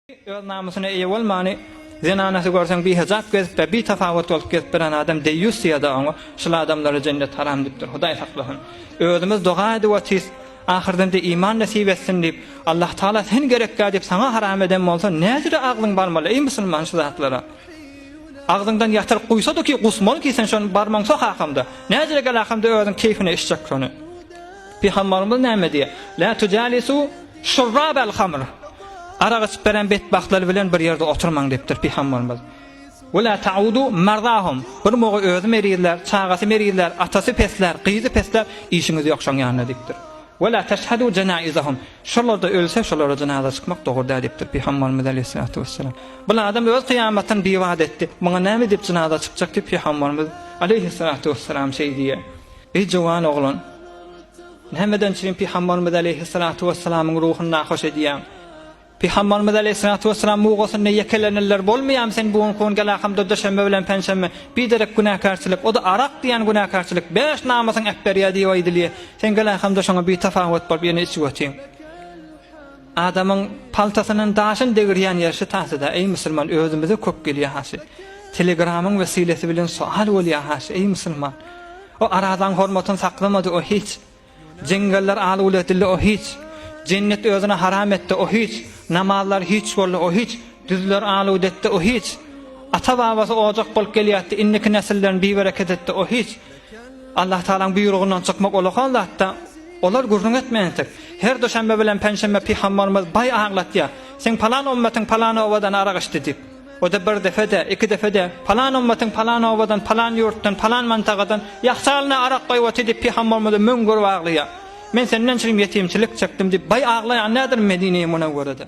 Öz namysyna eýe bolmany, zenanasy görseň bihejap gezip we bitafawut bolup gezip biren adam deýýus diýýär-de oňa, şul adamlara jennet haram diýipdir, Hudaý saklasyn. Özümiz doga edip otyrys, ahyrdende iman nesip etsin diýip, Allah Tagala sen gerekgä diýip saňa haram eden bolsa näjüre agzyň barmaly eý musulman şu zatlara. Agzyňdan ýatyryp guýsady ki gusmaly ki sen şony barmaň sok akamda. Näjüre gel akamda özüň keýfine içjek şony. Pygambarymyz näme diýýär? La tujalisu Şurrabel hamr, arak içip beren betbagtlar bilen bir ýerde oturmaň diýipdir Pygamberimiz. We la ta'udu marzahum, bir mogy özi merizlär, çagasy merizlär, atasy peslär, gyzy peslär, işiňiz ýok şoň ýanynda diýipdir. We la teşhedü jenaizahum, şolarda ölse şolara jynaza çykmak dogry däl diýipdir Pygamberimiz aleýhissalatu wessalam. Bul adam öz kyýamatyny bibat etdi, muňa näme diýip jynaza çykjak diýip Pygamberimiz aleýhissalatu wessalam şeý diýýär. Eý jowan oglan! Nämeden üçin Pygamberimiz aleýhissalatu wessalamyň ruhuny nahoş edýäň? Pygamberimiz aleýhissalatu wessalam mugasynda ýekelenenler bolmaýarmy sen bu günki gün gel akamda duşenbe bilen penşenbe biderek günäkärçilik o-da arak diýen günäkärçilik bäş namysyň äpberýär diýip aýdylýar sen gel akamda şoňa bitafawut bolup ýene içip otyň. Adamyň paltasyndan daşyn degirýän ýeri şu tasyda eý musulman özümize köp gelýär haşy telegramyň wesilesi bilen sual bolýar haşy eý musulman o arazaň hormatyny saklamady o hiç jeňňeller al-ul edildi o hiç jennet özüne haram etdi o hiç namazlar hiç boldy o hiç düzler al-ud etdi o hiç ata-babasy ojak bolup gelýärdi indiki nesillerini bibereket etdi o hiç Allah Tagalaň buýrugyndan çykmak olakan zatda Olar gürrüň etmändir. Her duşenbe bilen penşenbe pygambarymyz baý aglatýar. Seň palan ummatyň palan obadan arak içdi diýip. O-da bir depe-de, iki depe-de, palan ummatyň palan obadan, palan ýurtdan, palan mantagadan ýahsalyna arak goýup otyr diýip pygambarymyza möňňürip aglaýar. Men senden çirim ýetimçilik çekdim diýip baý aglaýan nädir Medine-i Munawwerede.